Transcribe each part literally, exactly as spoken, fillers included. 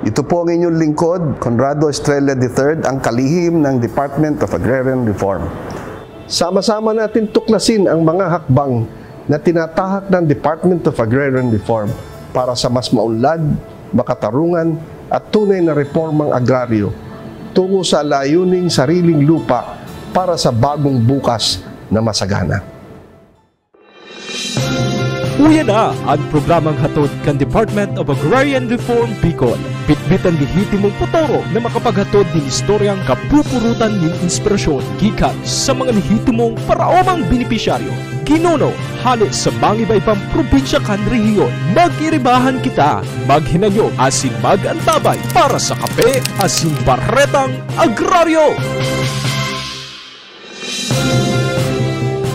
Ito po ang inyong lingkod, Conrado Estrella the third, ang kalihim ng Department of Agrarian Reform. Sama-sama natin tuklasin ang mga hakbang na tinatahak ng Department of Agrarian Reform para sa mas maunlad, makatarungan at tunay na reformang agraryo tungo sa layuning sariling lupa para sa bagong bukas na masagana. Uya na an programang hatod kan Department of Agrarian Reform Bicol. Bitbit an lehitimong potoro na makapaghatod nin istoryang kapupurutan nin inspirasyon gikan sa mga lehitimong paraomang benepisyaryo, ginuno, hale sa mangiba-ibang probinsya kan rehiyon. Mag-iribahan kita, maghinanyog asin mag-antabay para sa Kape asin Baretang Agraryo!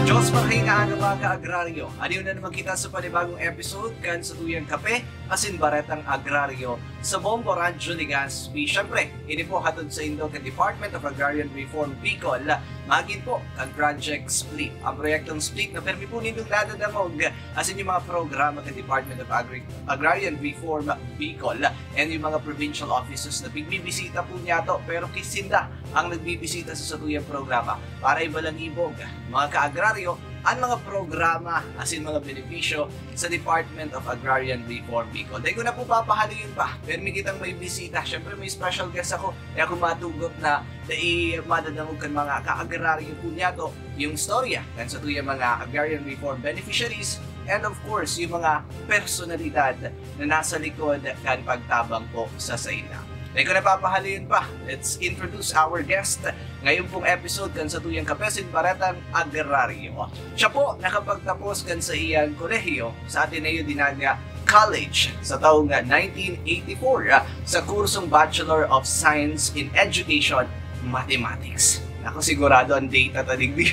Diyos marhay na aga, mga ka-agraryo. Adiyo na naman kita sa panibagong episode kan satuyang Kape asin Baretang Agraryo sa Bombo Radyo Legazpi. Siyempre, ini po hatod saindo kan Department of Agrarian Reform Bicol, magin po kan Project SPLIT. Ang proyektong SPLIT na permi po nindong nadadangog asin yung mga programa kan Department of Agri- Agrarian Reform Bicol and yung mga provincial offices na bigbibisita po niyato, pero ki- sinda ang nagbibisita sa satuyang programa para ibalangibog, mga ka-agraryo, an mga programa asin mga benepisyo sa Department of Agrarian Reform Bicol. Dai ko na po papahaloyon pa, permi kitang may bisita. Siyempre, may special guest ako, kaya ako matugot na dai madadangog kan mga ka-agraryo po niyato yung storya kan satuyang mga agrarian reform beneficiaries and, of course, yung mga personalidad na nasa likod kan pagtabang po sa saina. Dai ko na papahaloyon pa, let's introduce our guest ngayon pong episode kan satuyang Kape asin Baretang Agraryo. Siya po nakapagtapos kan saiyang kolehiyo sa Ateneo de Naga College sa taong nineteen eighty-four, ah, sa kursong Bachelor of Science in Education, Mathematics. Ako, sigurado ang data ta digdi.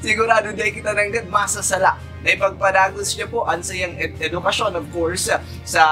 Sigurado dai kita nanggad masasala na ipagpadagos niya po an saiyang ed- edukasyon, of course, sa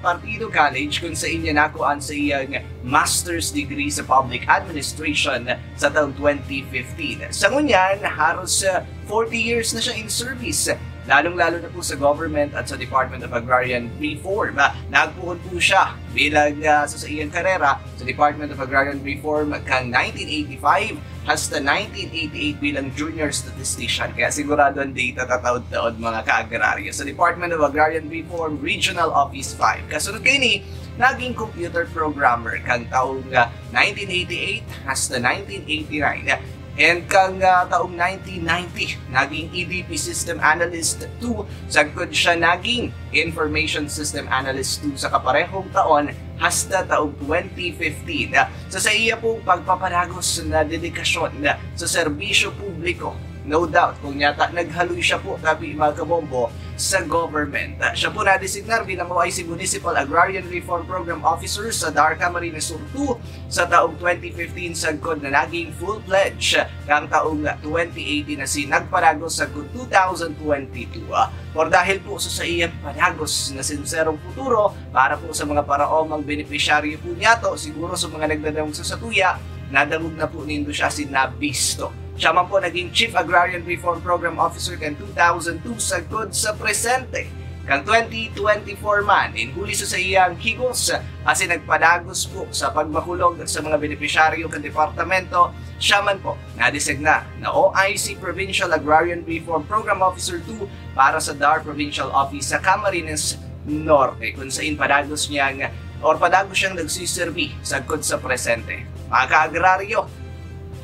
Partido College, kung sain niya nakuha an saiyang master's degree sa public administration sa taong twenty fifteen. Sa ngunyan, haros, ah, forty years na siya in service, lalong-lalo na po sa government at sa Department of Agrarian Reform. Ah, nagpuhon po siya bilang, ah, sa saiyang karera sa Department of Agrarian Reform kan nineteen eighty-five hasta nineteen eighty-eight bilang junior statistician. Kaya sigurado ang data tataod-taod, mga ka-agraryo. Sa Department of Agrarian Reform, Regional Office five. Kasunod kaini, naging computer programmer kan taong, ah, nineteen eighty-eight hasta nineteen eighty-nine. And kan, ah, taong nineteen ninety, naging E D P System Analyst two, sagkod siya naging Information System Analyst two sa kaparehong taon hasta taong twenty fifteen. Sa saiya pong pagpapadagos na dedikasyon sa serbisyo publiko, no doubt, kung nyata naghaloy siya po, tapi, mga kabombo, sa government. Siya po nadesignar bilang O I C Municipal Agrarian Reform Program Officer sa DAR Camarines Sur two sa taong twenty fifteen, sagkod na naging full-fledged kan taong twenty eighteen asin nagpadagos sagkod two thousand twenty-two. Por dahil po sa saiyang padagos na sinserong futuro para po sa mga paraomang benepisyaryo po niyato, siguro sa mga nagdadangog sa satuya, nadangog na po nindo siya asin nabisto. Siya man po naging Chief Agrarian Reform Program Officer kan two thousand two sagkod sa presente. Kan twenty twenty-four man, nin huli sa saiyang higos asin nagpadagos po sa pagmakulog sa mga benepisyaryo kan departamento, siya man po nadesignar na O I C Provincial Agrarian Reform Program Officer two para sa DAR Provincial Office sa Camarines Norte, kung sain padagos niyang, or padagos siyang nagsiserbi sagkod sa presente. Mga ka-agraryo,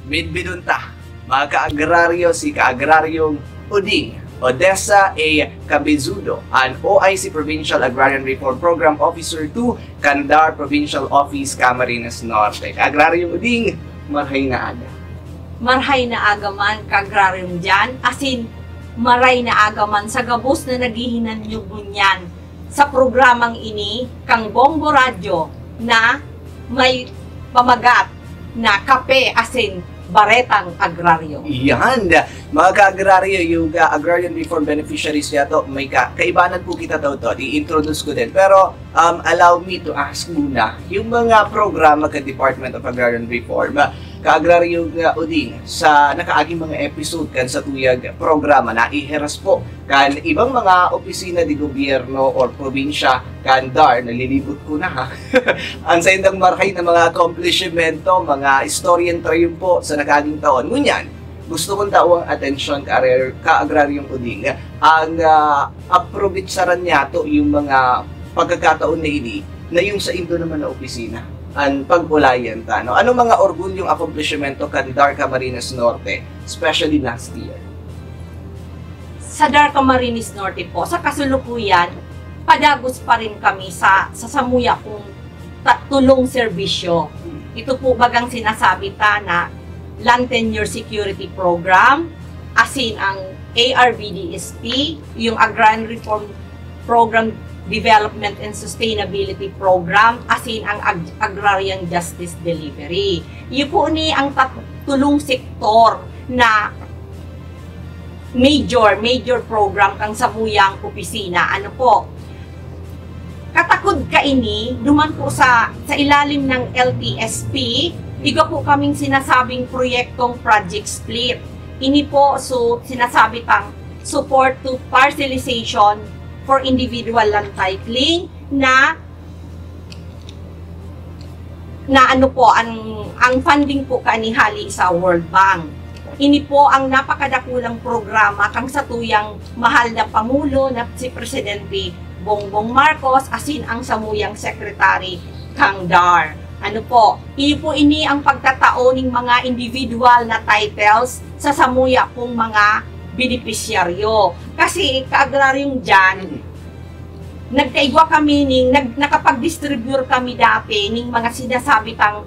midbidon ta, mga ka-agraryo, si Ka-agraryong Oding Odessa A. Cabezudo, an O I C Provincial Agrarian Reform Program Officer two kan DAR Provincial Office, Camarines Norte. Ka-agraryong Oding, marhay na aga. Marhay na aga man, Ka-agraryong Jan, asin maray na aga man sa gabos na naghihinanyog ngunyan sa programang ini kang Bombo Radyo na may pamagat na Kape asin Baretang Agraryo. Yan! Mga ka-agraryo, yung, ah, agrarian reform beneficiaries niyato, may ka kaibanan po kita daw to. I-introduce ko din. Pero, um, allow me to ask muna, yung mga programa ka Department of Agrarian Reform, ah, Kaagraryong, ah, Uding, sa nakaaging mga episode kan satuyang programa, nahihiras po kan ibang mga opisina de gobyerno or probinsya kan DAR, nalilibot ko na ha, ang saindang marahay na mga akomplishimento, mga istorya nin trayumpo sa nakaaging taon. Ngunyan, gusto kong tawang atensyon, kaarar-, kaagraryong Uding, ang, ah, aprobetsaran niyato yung mga pagkakataon na ini na yung saindo naman na opisina an pag-ulayan ta, no? Anong mga orgulyong akomplishimento kan DAR Camarines Norte, especially last year? Sa DAR Camarines Norte po, sa kasalukuyan, padagos pa rin kami sa, sa samuya pong ta-, tulong serbisyo. Ito po bagang sinasabi ta na Land Tenure Security Program, asin ang A R B D S P, yung Agrarian Reform Program, Development and Sustainability Program, asin ang ag-, Agrarian Justice Delivery. Iyo po ni ang tat-, tulong sektor na major, major program kan samuyang opisina. Ano po? Katakod kaini, duman po sa, sa ilalim ng L T S P, igwa po kaming sinasabing proyektong Project Split. Ini po, so, sinasabi tang support to parcelization for individual land titling na, na ano po, ang, ang funding po kani hali sa World Bank. Ini po ang napakadakulang programa kang satuyang mahal na Pangulo na si Presidente Bongbong Marcos, asin ang samuyang secretary kang DAR. Ano po, iyo po ini ang pagtatao ning mga individual na titles sa samuya pong mga benepisyaryo. Kasi, kaagraryong dyan, nagkaigwa kami ning, nag-, nakapag-distribute kami dati ning mga sinasabi tang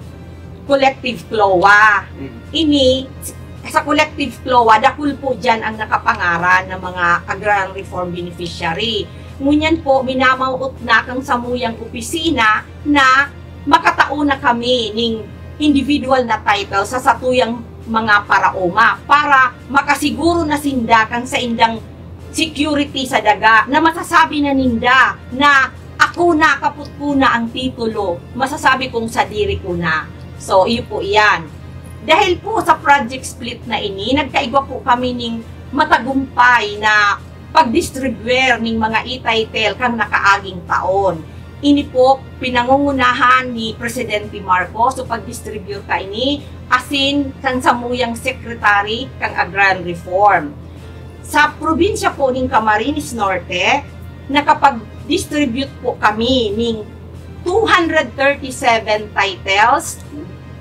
collective CLOA. Mm. Ini, sa collective CLOA, dakul po dyan ang nakapangaran ng mga agrarian reform beneficiary. Ngunyan po, minamawot na kang samuyang opisina na makatao na kami ning individual na title sa satuyang mga paraoma para makasiguro na sinda kan saindang security sa daga na masasabi na ninda na ako na, kapot ko na ang titulo, masasabi kong sadiri ko na. So, iyo po iyan. Dahil po sa project split na ini, nagkaigwa po kami ning matagumpay na pagdistribuer ning mga e-title kang nakaaging taon. Ini po pinangungunahan ni Presidente Marcos, so pagdistribute kaini asin kan samuyang secretary kang agrarian reform. Sa probinsya po ning Camarines Norte, nakapag-distribute po kami ning two hundred thirty-seven titles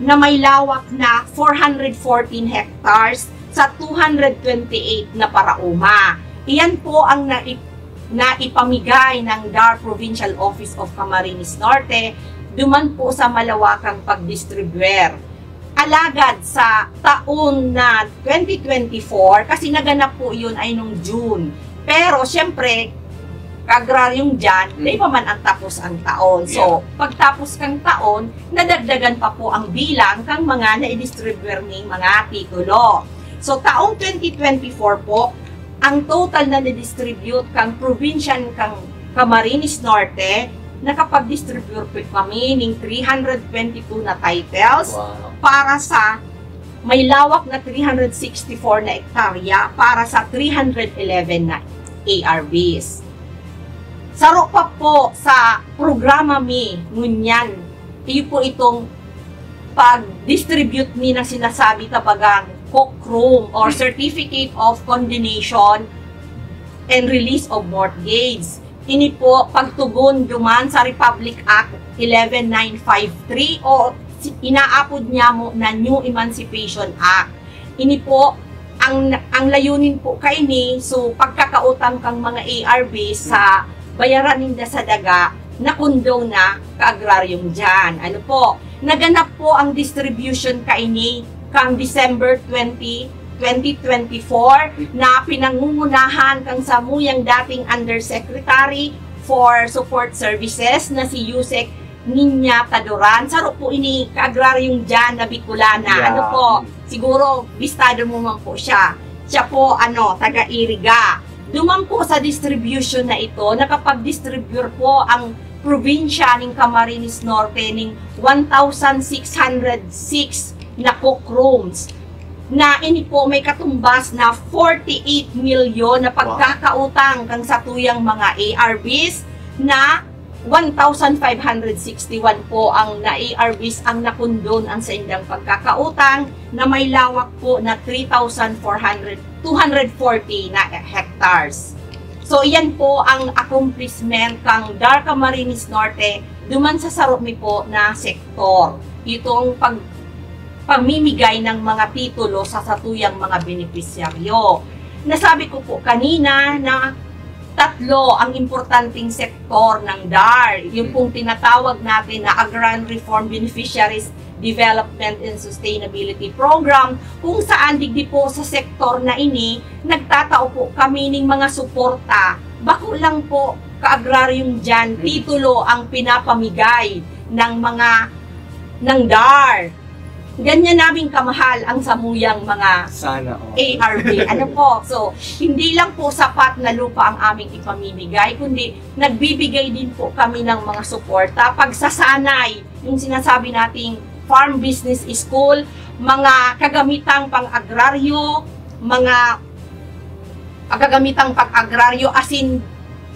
na may lawak na four hundred fourteen hectares sa two hundred twenty-eight na paraoma. Iyan po ang nai-, naipamigay ng DAR Provincial Office of Camarines Norte, duman po sa malawakang pagdistribuer. Alagad sa taon na twenty twenty-four, kasi naganap po yun ay nung June. Pero, siyempre, kaagraryong dyan, Mm. di pa man ang tapos ang taon. So, Yeah. pagtapos kang taon, nadagdagan pa po ang bilang kang mga naidistribuer ning mga titulo. So, taong twenty twenty-four po, ang total na na-distribute kang probinsya kang Camarines Norte, nakapag-distribute po kami ning three hundred twenty-two na titles Wow. para sa may lawak na three hundred sixty-four na ektarya para sa three hundred eleven na A R Bs. Saro pa po sa programa mi ngunyan, iyo po itong pag-distribute mi ng sinasabi ta bagang COCROM or Certificate of Condonation and Release of Mortgage. Ini po pagtugon duman sa Republic Act eleven nine five three o si-, inaapod niya mo na New Emancipation Act. Ini po, ang, ang layunin po kaini, so pagkakautang kang mga A R B sa bayaran ninda sa daga, nakundo na kaagraryong dyan. Ano po, naganap po ang distribution kaini kang December twenty, twenty twenty-four na pinangungunahan kang samuyang dating Undersecretary for Support Services na si Yusek Niña Tadoran. Saro po ini kaagraryong dyan na Bicolana. Yeah. Ano po, siguro bistado mo man po siya. Siya po, ano, taga Iriga. Duman po sa distribution na ito, nakapag-distribute po ang probinsya ning Camarines Norte ning one thousand six hundred six na cook rooms, na ini po may katumbas na forty-eight milyon na pagkakautang kan satuyang mga A R Bs na one thousand five hundred sixty-one po ang na A R Bs ang nakundon ang saindang pagkakautang, na may lawak po na three thousand four hundred, two hundred forty na hectares. So, iyan po ang accomplishment kang DAR Camarines Norte duman sa saro mi po na sektor. Itong pag-, pamimigay ng mga titulo sa satuyang mga benepisyaryo. Nasabi ko po kanina na tatlo ang importanteng sektor ng DAR, yung pong tinatawag natin na Agrarian Reform Beneficiaries Development and Sustainability Program, kung saan digdi po sa sektor na ini, nagtatao po kami ning mga suporta. Bako lang po kaagraryong dyan, titulo ang pinapamigay ng mga, ng DAR. Ganyan naming kamahal ang samuyang mga Sana all. A R B. Ano po? So, hindi lang po sapat na lupa ang aming ipamimigay, kundi nagbibigay din po kami ng mga suporta, pagsasanay, yung sinasabi nating farm business school, mga kagamitang pang-agraryo, mga kagamitang pang-agraryo, asin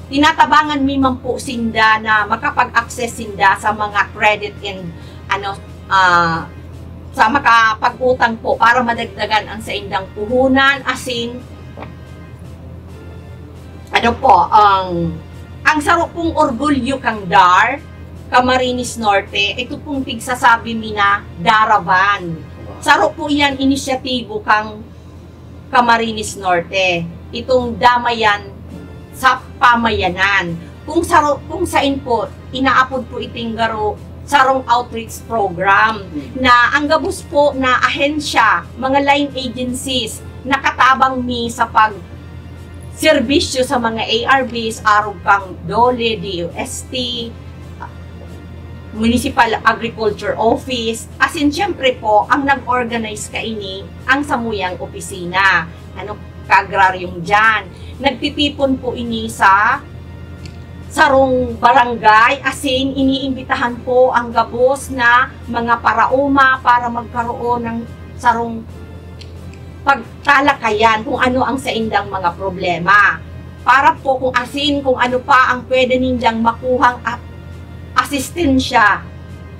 tinatabangan mi man po sinda na makapag-access sinda sa mga credit and, ano, ah, sa makapag-utang po para madagdagan ang saindang puhunan, asin, ano po, ang, ang saro pong orgulyo kang DAR, Camarines Norte, ito pong pigsasabi mi na Daravan. Saro po yan inisyatibo kang Camarines Norte, itong damayan sa pamayanan. Kung saro-, kung sain po, inaapod po iting garo sarong outreach program na ang gabos po na ahensya, mga line agencies, nakatabang mi sa pag-, serbisyo sa mga A R Bs, arog kang DOLE, D O S T, Municipal Agriculture Office, asin siyempre po, ang nag-organize kaini, ang samuyang opisina, ano, kaagraryong dyan. Nagtitipon po ini sa sarong barangay, asin iniimbitahan po ang gabos na mga paraoma para magkaroon ng sarong pagtalakayan kung ano ang saindang mga problema. Para po kung asin, kung ano pa ang pwede nindang makuhang a-, asistensya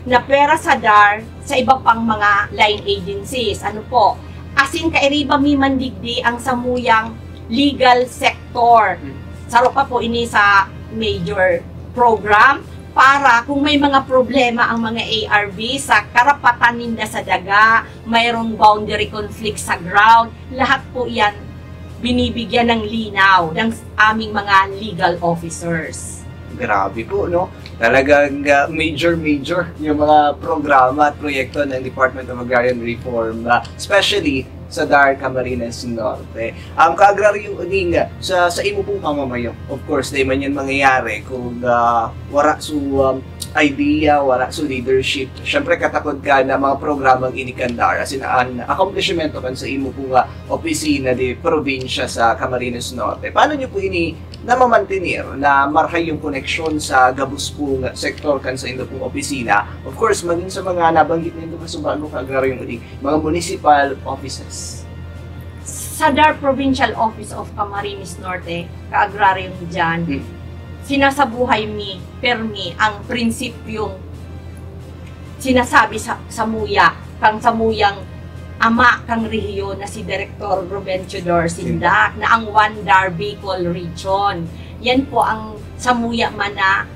na pwera sa DAR sa iba pang mga line agencies. Ano po? Asin kairiba mi man digdi ang samuyang legal sector. Saro pa po ini sa major program para kung may mga problema ang mga A R B sa karapatan ninda sa daga, mayroong boundary conflict sa ground, lahat po iyan binibigyan ng linaw ng aming mga legal officers. Grabe po, no? Talagang, ah, major, major yung mga programa at proyekto ng Department of Agrarian Reform, ah, especially sa DAR Camarines Norte. Um, Kaagraryong Oding, sa, sa imo pong pamamayo, of course, di man yan mangyayari kung, ah, wara su, um, idea, wara su leadership. Siyempre, katakod ka na mga programang ini kan DAR, as in, an accomplishment kan sa imo pong, ah, opisina de probinsya sa Camarines Norte. Paano niyo po ini namamantener na marahay yung koneksyon sa gabos pong sektor kan sa indo pong opisina? Of course, maging sa mga nabanggit nindo kasubago, Kaagraryong Oding, mga municipal offices. Sa DAR Provincial Office of Camarines Norte, Kaagraryong Jan, Hmm. sinasabuhay mi, permi, ang prinsipyong sinasabi sa, samuya, kang samuyang ama kang rehiyon na si Direktor Ruben Teodor Sindak, na ang One DAR Bicol Region. Yan po ang samuya man na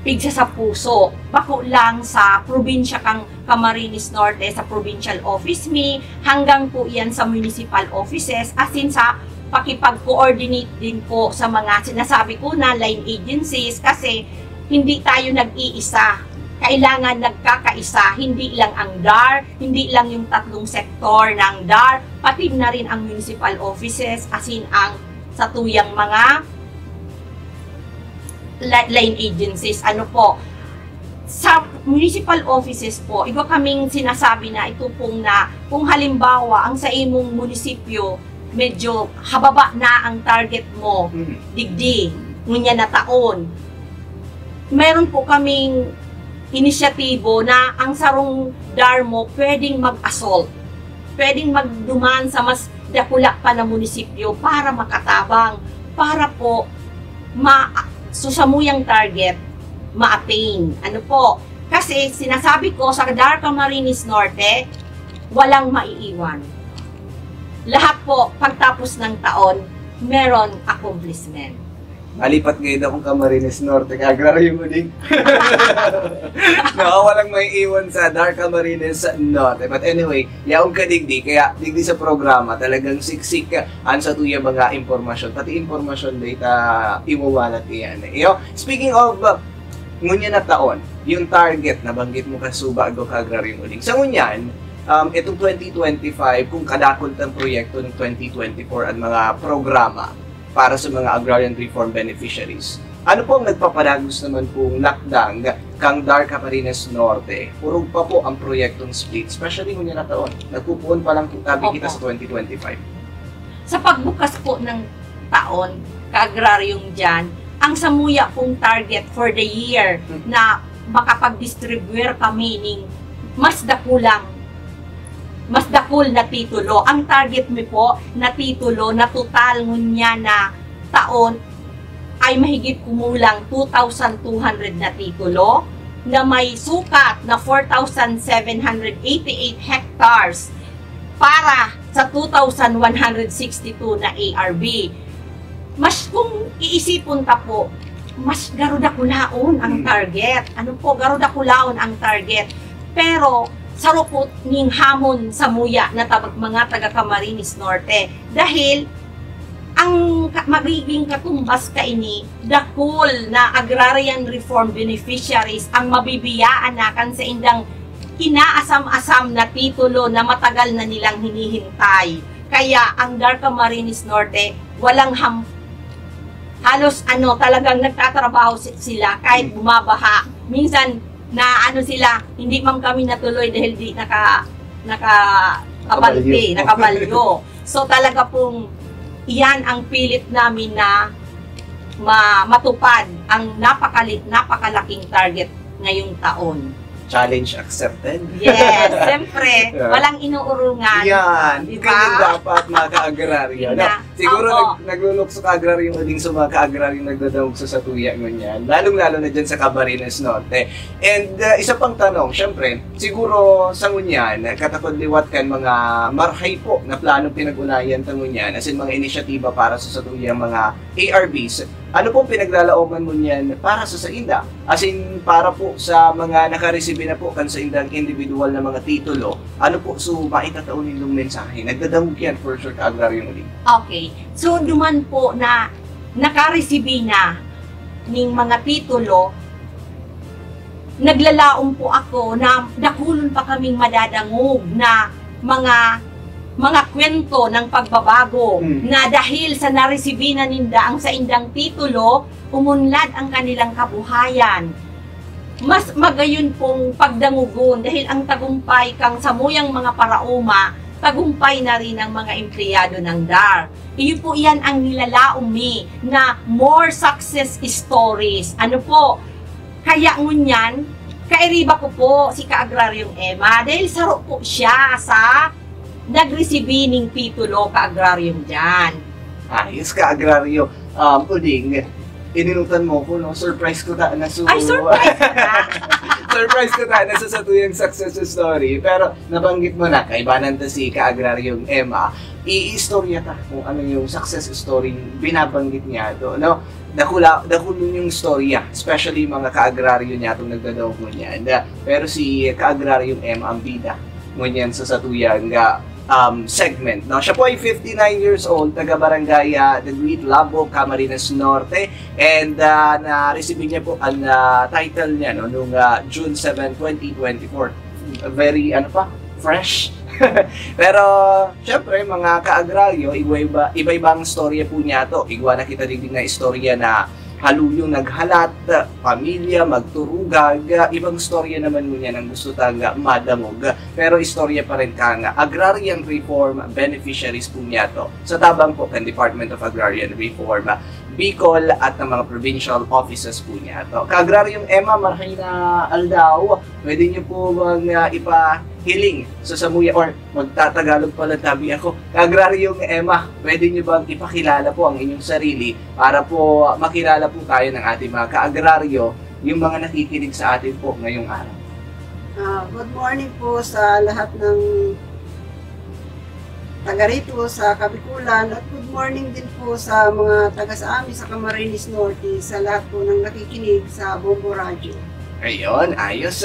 pigsa sa puso. Bako lang sa probinsya kang Camarines Norte, sa provincial office mi, hanggang po yan sa municipal offices, asin sa pakipag-coordinate din po sa mga sinasabi ko na line agencies, kasi hindi tayo nag-iisa. Kailangan nagkakaisa, hindi lang ang DAR, hindi lang yung tatlong sektor ng DAR, pati na rin ang municipal offices, asin ang satuyang mga li-, line agencies. Ano po, sa municipal offices po, iba kaming sinasabi na ito pong na, kung halimbawa, ang sa imong munisipyo, medyo hababa na ang target mo, Mm. digdi, ngunyan na taon. Meron po kaming inisyatibo na ang sarong DAR mo pwedeng mag-assault, pwedeng magduman sa mas dakula pa na munisipyo para makatabang, para po ma-, so samuyang target ma-attain. Ano po? Kasi sinasabi ko, sa DAR Camarines Norte, walang maiiwan. Lahat po, pagtapos ng taon, meron accomplishment. Malipat ngayon akong Camarines Norte, Ka-Agraryong Uding. No, walang maiiwan sa DAR Camarines Norte. But anyway, yaon ka digdi, kaya digdi sa programa, talagang siksik ang satuyang mga impormasyon. Pati impormasyon, data, iwawalat iyan. Iyo, speaking of uh, ngunyan na taon, yung target na banggit mo kasubago, Ka-Agraryong Uding. Sa ngunyan, um, itong twenty twenty-five, kung kadakul tang proyekto ng twenty twenty-four ang mga programa para sa mga agrarian reform beneficiaries, ano po ang nagpapadagos naman pong lakdang kang DAR Camarines Norte? Urog pa po ang proyektong split, especially ngunyan na taon. Nagpupuon pa lang po tabi kita Opo. Sa twenty twenty-five. Sa pagbukas po ng taon, Ka-Agraryong Jan, ang samuya pong target for the year na makapag-distribute kami ning mas dakulang, mas dakul na titulo. Ang target mi po na titulo na total ngunyan na taon ay mahigit kumulang two thousand two hundred na titulo na may sukat na four thousand seven hundred eighty-eight hectares para sa two thousand one hundred sixty-two na A R B. Mas kung iisipon ta po, mas garo dakulaon ang Hmm. target. Ano po, garo dakulaon ang target. Pero sarupot ning hamon samuya na tabag mga taga Camarines Norte. Dahil ang ka- magiging katumbas kaini, dakul na agrarian reform beneficiaries ang mabibiyaan na kan saindang inaasam-asam na titulo na matagal na nilang hinihintay. Kaya ang DAR Camarines Norte, walang ham- halos ano, talagang nagtatrabaho si- sila kahit Hmm. bumabaha. Minsan na ano sila, hindi man kami natuloy dahil di naka naka kabante, Kabalyo. Nakabalyo. So talaga pong iyan ang pilit namin na ma- matupad ang napakali- napakalaking target ngayong taon. Challenge accepted. Yes, siyempre, Yeah. Walang inuurungan. Yan. Di ba? Ganyan dapat, mga ka-agraryo. Yun No? na. Siguro Opo. nag- naglulukso ka agraryo din sa mga ka-agraryo nagdadangog sa satuya ngunyan. Lalong-lalo na dyan sa Camarines Norte. And uh, isa pang tanong, syempre, siguro sa ngunyan, katakod liwat kan mga marhay po na planong pinag-unayan ta ngunyan, as in mga inisyatiba para sa satuyang mga A R Bs, ano pong pinaglalaoman mo niyan para sa sainda? As in, para po sa mga nakaresibi na po kan saindang individual na mga titulo, ano po so maitatao nindong mensahe? Nagdadangog yan for sure, ka-agraryong Uding. Okay. So, duman po na nakaresibi na ning mga titulo, naglalaom po ako na dakulon pa kaming madadangog na mga mga kwento ng pagbabago Mm. na dahil sa naresibi na ninda ang saindang titulo, umunlad ang kanilang kabuhayan. Mas magayon pong pagdangogon dahil ang tagumpay kang samuyang mga paraoma, tagumpay na rin ng mga empleyado ng DAR. Iyo po iyan ang nilalaom mi na more success stories. Ano po? Kaya ngunyan, kairiba ko po si Ka-Agraryong Emma dahil saro po siya sa nagresibi ning titulo, Ka-Agraryong Jan. Ayos, ka-agraryo. Um, Uding, ininutan mo ko, no? Surprise ko ta na su- Ay, surprise ka! Surprise ko ta na sa satuyang success story. Pero nabanggit mo na, kaibanan ta si ka-agraryong Emma. I-istorya ta kung ano yung success story binabanggit niya to, no? Dakula, dakulon yung istorya, especially mga ka-agraryo niya itong nagdadangog ngunyan. Pero si ka-agraryong Emma ang bida ngunyan sa satuyang ah, um, segment. No? Siya po ay fifty-nine years old, taga Barangay ah, Daguit, Labo, Camarines Norte. And ah, na-receive niya po ang ah, title niya no, nung ah, June seven, twenty twenty-four. Very, ano pa, fresh. Pero, syempre, mga ka-agraryo, iba-iba, iba-ibang storya po niya to. Igwa na kita digdig na istorya na haluyong naghalat, pamilya, magturugag, ibang istorya naman ngunyan ang gusto tang madangog. Pero istorya pa rin kang agrarian reform beneficiaries po niya to. Sa tabang po kan Department of Agrarian Reform. Bicol at ng mga provincial offices po niya. To, Kaagraryong Emma, marahay na aldaw. Pwede niyo po bang ah, ipahiling sa samuya or magtatagalog pala tabi ako. Kaagraryong Emma, pwede niyo bang ipakilala po ang inyong sarili para po makilala po tayo ng ating mga kaagraryo, yung mga nakikinig sa atin po ngayong araw? Ah, good morning po sa lahat ng taga rito sa Kabikulan at good morning din po sa mga taga sa amin sa Camarines Norte, sa lahat po ng nakikinig sa Bombo Radyo. Ayun, ayos.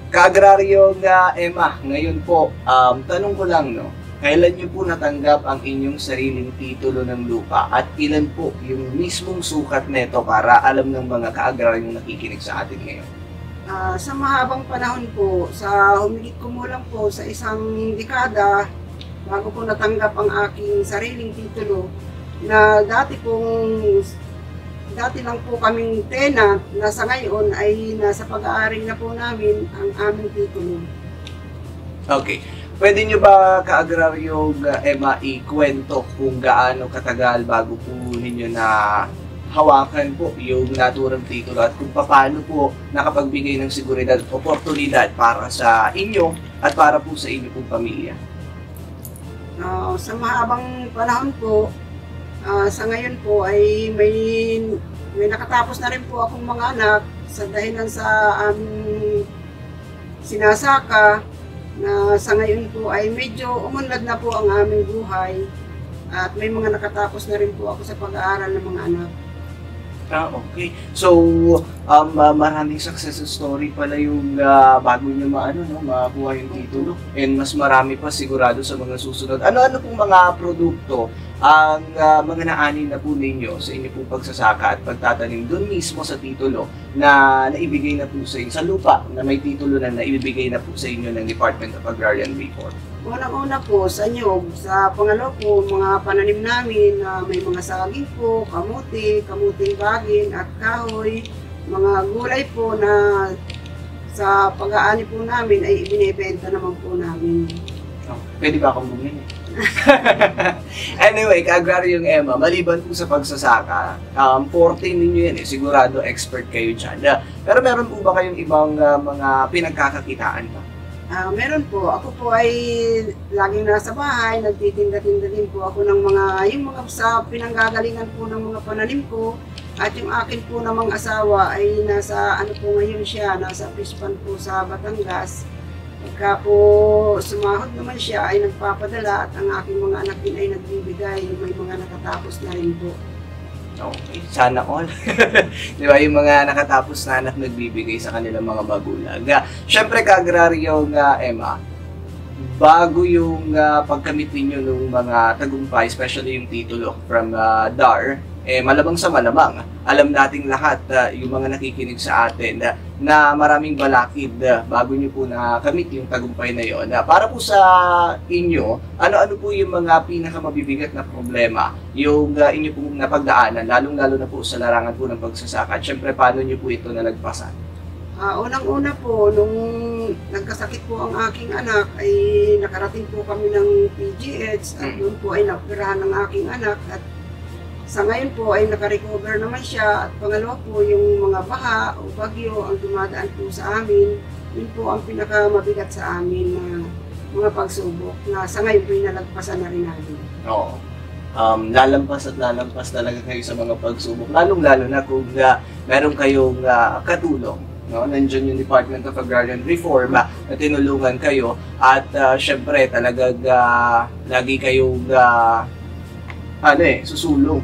Kaagraryong ah, Emma, ngayon po, um, tanong ko lang, no? Kailan niyo po natanggap ang inyong sariling titulo ng lupa at ilan po yung mismong sukat neto para alam ng mga kaagraryong nakikinig sa atin ngayon? Ah, sa mahabang panahon po, sa humigit kumulang po sa isang dekada, bago ko natanggap ang aking sariling titulo, na dati pong, dati lang po kaming tenant na sa ngayon ay nasa pag-aari na po namin ang aming titulo. Okay. Pwede nyo ba, Kaagraryong ah, Emma, ikwento kung gaano katagal bago po ninyo na hawakan po yung naturang titulo at kung paano po nakapagbigay ng seguridad at oportunidad para sa inyo at para po sa inyo pong pamilya? Ah, sa mahabang panahon po, ah, sa ngayon po ay may, may nakatapos na rin po akong mga anak sa dahilan sa aming sinasaka na sa ngayon po ay medyo umunlad na po ang aming buhay at may mga nakatapos na rin po ako sa pag-aaral ng mga anak. Ah, okay. So, um, ah, maraming success story pala yung ah, bago nyo maano, no, makuha yung titulo. And mas marami pa sigurado sa mga susunod. Ano-ano pong mga produkto ang ah, mga naani na po ninyo sa inyo pong pagsasaka at pagtatanim doon mismo sa titulo na naibigay na po sa inyo, sa lupa na may titulo na naibigay na po sa inyo ng Department of Agrarian Reform? Unang-una po, sa nyog. Sa pangalawa po, mga pananim namin na may mga saging po, kamote, kamoteng bagin at kahoy, mga gulay po na sa pag-aani po namin ay ibinebenta naman po namin. Oh, pwede ba akong bumili? Anyway, Kaagraryong Emma, maliban po sa pagsasaka, um, forte ninyo yan eh, sigurado expert kayo dyan. Ah, pero meron po ba kayong ibang ah, mga pinagkakakitaan pa? Ah, meron po. Ako po ay laging nasa bahay, nagtitinda-tinda din po ako ng mga, yung mga sa pinanggagalingan po ng mga pananim ko. At yung akin po namang asawa ay nasa, ano po ngayon siya, nasa fish pond po sa Batangas. Pagka po sumahod naman siya ay nagpapadala at ang aking mga anak din ay nagbibigay, may mga nakatapos na rin po. Okay, sana all. Di ba, yung mga nakatapos na anak nagbibigay sa kanilang mga magulang. Ah, Siyempre, Kaagraryong ah, Emma, bago yung ah, pagkamit ninyo ng mga tagumpay, especially yung titulo from ah, DAR, eh, malamang sa malamang, alam nating lahat, ah, yung mga nakikinig sa atin, ah, na maraming balakid ah, bago nyo po nakamit yung tagumpay na yon. Ah, para po sa inyo, ano-ano po yung mga pinakamabibigat na problema yung ah, inyo pong napagdaanan, lalong-lalo na po sa larangan po ng pagsasaka? At syempre, paano nyo po ito nalagpasan? Ah, unang-una po, nung nagkasakit po ang aking anak, ay nakarating po kami ng P G H at Mm. doon po ay naoperahan ang aking anak at sa ngayon po ay nakarecover naman siya at pangalawa po yung mga baha o bagyo ang dumadaan po sa amin, yun po ang pinakamabigat sa amin na mga pagsubok na sa ngayon po ay nalagpasan na rin namin. Oo. Um, lalampas at lalampas talaga kayo sa mga pagsubok, lalong-lalo na kung ah, meron kayong ah, katulong, no? Nandiyan yung Department of Agrarian Reform ah, na tinulungan kayo at ah, syempre talagang ah, lagi kayong ah, ano eh, susulong,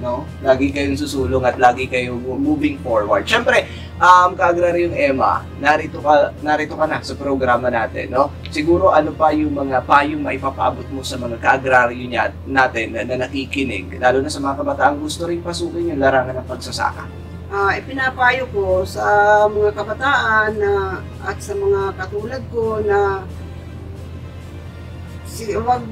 no? Lagi kayong susulong at lagi kayong moving forward. Syempre, um, Kaagraryong Emma, narito ka, narito ka na sa programa natin, no? Siguro ano pa yung mga payong maipapaabot mo sa mga kaagraryo niya, natin na, na nakikinig, lalo na sa mga kabataan gusto ring pasukin yung larangan ng pagsasaka? Ah, ipinapayo ko sa mga kabataan na, at sa mga katulad ko na si, wag,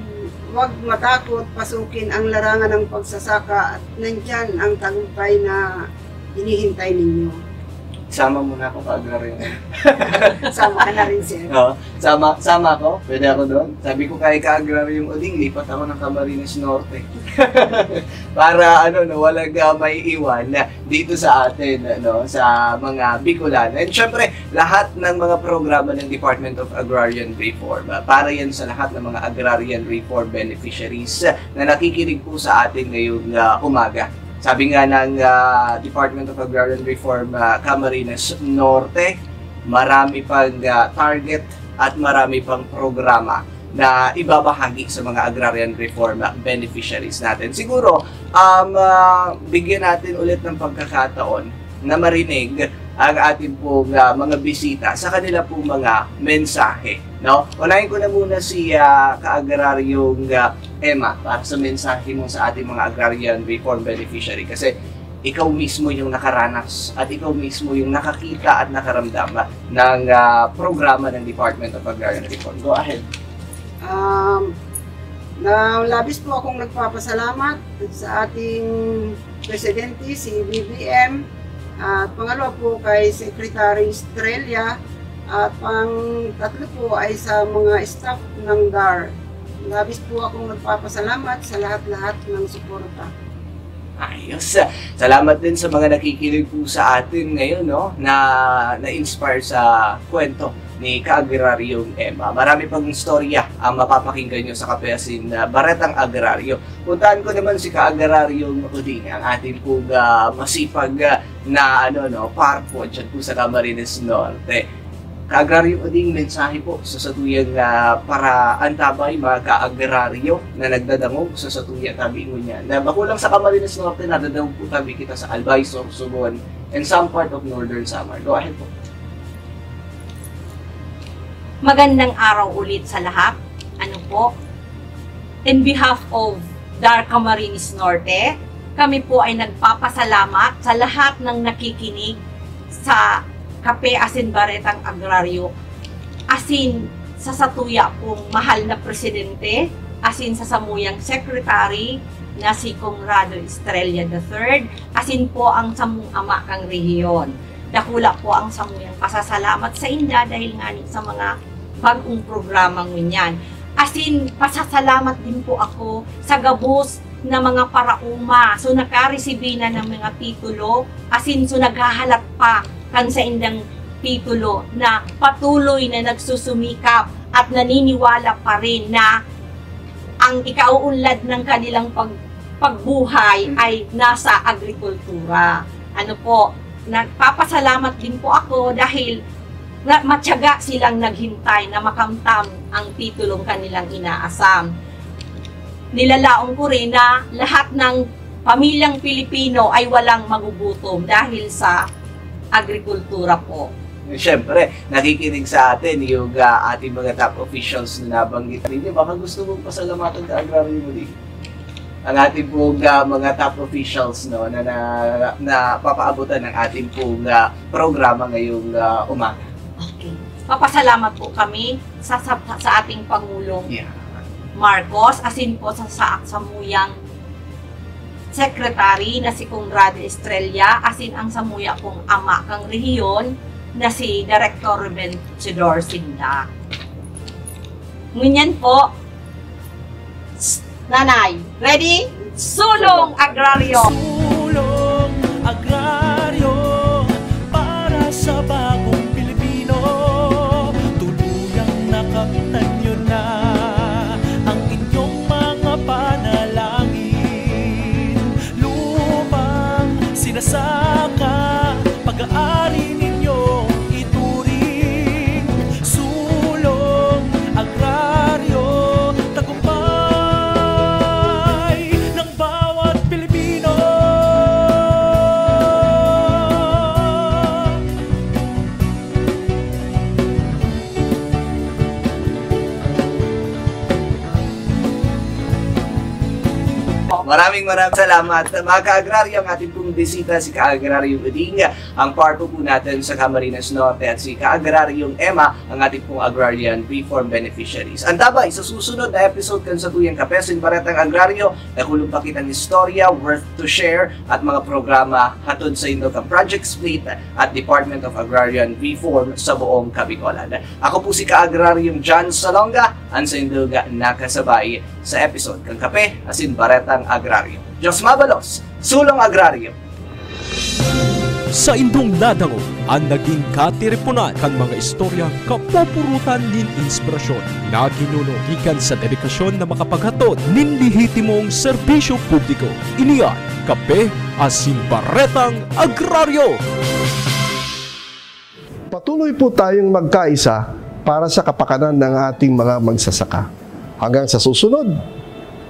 wag matakot pasukin ang larangan ng pagsasaka at nandyan ang tagumpay na hinihintay ninyo. Sama mo na ako, Ka-Agraryong. Sama ka na rin, sir. Oo. Sama, sama ako. Pwede ako doon. Sabi ko kay Ka-Agraryong Oding, lipat ako ng Camarines Norte. Para ano, no, walang ah, may iwan na dito sa atin, ano, sa mga Bicolano. And syempre, lahat ng mga programa ng Department of Agrarian Reform, ah, para yan sa lahat ng mga agrarian reform beneficiaries ah, na nakikinig po sa atin ngayong ah, umaga. Sabi nga ng ah, Department of Agrarian Reform ah, Camarines Norte, marami pang ah, target at marami pang programa na ibabahagi sa mga agrarian reform ah, beneficiaries natin. Siguro, um, ah, bigyan natin ulit ng pagkakataon na marinig ang ating pong ah, mga bisita sa kanila pong mga mensahe. No? Unahin ko na muna si ah, Ka-Agraryong ah, Emma para sa mensahe mo sa ating mga agrarian reform beneficiary kasi ikaw mismo yung nakaranas at ikaw mismo yung nakakita at nakaramdam ng ah, programa ng Department of Agrarian Reform. Go ahead. Um, na labis po akong nagpapasalamat sa ating presidente, si B B M, at pangalawa po kay Secretary Estrella, at pang tatlo po ay sa mga staff ng DAR. Labis po akong nagpapasalamat sa lahat-lahat ng suporta. Ayos. Salamat din sa mga nakikinig po sa atin ngayon, no, na na-inspire sa kwento ni Ka-Agraryong Emma. Marami pang istorya ang mapapakinggan nyo sa Kape Asin ah, Baretang Agraryo. Puntahan ko naman si Ka-Agraryong Oding, ang ating pong ah, masipag ah, na ano, no, parko dyan po sa Camarines Norte. Ka-Agraryong Oding, mensahe po sa satuyang ah, paraantabay, mga ka-agraryo na nagdadangog sa satuya tabi ngunyan. Na bako lang sa Camarines Norte, nadadangog po tabi kita sa Albay, Sorsogon, and some part of Northern Samar. Go ahead po. Magandang araw ulit sa lahat. Ano po? In behalf of DAR Camarines Norte, kami po ay nagpapasalamat sa lahat ng nakikinig sa Kape Asin Baretang Agraryo, asin sa satuya pong mahal na presidente, asin sa samuyang secretary na si Conrado Estrella the third, asin po ang samong ama kang rehiyon. Dakula po ang samuyang pasasalamat sa inda dahil ngani sa mga bag-ong programa ngunyan. Asin, pasasalamat din po ako sa gabos na mga paraoma. So, nakaresibi na ng mga titulo, asin so naghahalat pa kan saindang titulo na patuloy na nagsusumikap at naniniwala pa rin na ang ikauunlad ng kanilang pag, pagbuhay ay nasa agrikultura. Ano po, nagpapasalamat din po ako dahil na, matyaga silang naghintay na makamtan ang titulong kanilang inaasam. Nilalaom ko rin na lahat ng pamilyang Pilipino ay walang magugutom dahil sa agrikultura po. Siyempre, nakikinig sa atin yung ah, ating mga top officials na nabanggit ninyo. Baka gusto mong pasalamatan ka, Agraryong Oding? Ang ating pong ah, mga top officials, no, na, na, na papaabutan ng ating pong ah, programa ngayong ah, umaga. Okay. Papasalamat po kami sa, sa, sa ating Pangulong Yeah. Marcos, asin po sa, sa samuyang secretary na si Conrad Estrella, asin ang samuya pong ama kang rehiyon na si Director Ruben Chidor Sinda. Ngunyan po, s- Nanay, ready? Sulong Agraryo! Sulong Agraryo para sa bagong Pilipino. Tuluyang nakamtan nyo na ang inyong mga panalangin. Lupang sinasaka, pag-aari ninyong ituring. Sulong Agraryo, tagumpay ng bawat Pilipino. Maraming maraming salamat. Mga ka-agraryo, ang ating pong bisita si Ka-agraryong Uding, ang PARPO po natin sa Camarines Norte, at si Ka-agraryong Emma, ang ating pong agrarian reform beneficiaries. Antabay sa susunod na episode kan satuyang Kape asin Baretang Agraryo, dakulog pa kitang istorya worth to share at mga programa hatod sa indo kan Project Split at Department of Agrarian Reform sa buong Kabicolan. Ako po si Ka-agraryong John Salonga, ang sa indo nakasabay sa episode kan Kape asin Baretang Agraryo. Diyos mabalos, Sulong Agraryo! Saindong nadangog an nagin katiriponan kan mga istorya kapupurutan nin inspirasyon na ginuno gikan sa dedikasyon na makapaghatod nin lehitimong serbisyo publiko. Ini an Kape asin Baretang Agraryo! Patuloy po tayong magkaisa para sa kapakanan ng ating mga magsasaka. Hanggang sa susunod,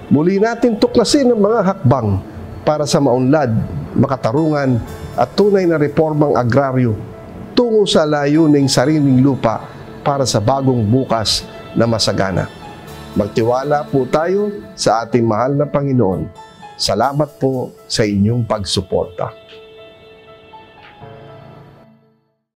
muli natin tuklasin ang mga hakbang para sa maunlad, makatarungan at tunay na reformang agraryo tungo sa layuning sariling lupa para sa bagong bukas na masagana. Magtiwala po tayo sa ating mahal na Panginoon. Salamat po sa inyong pagsuporta.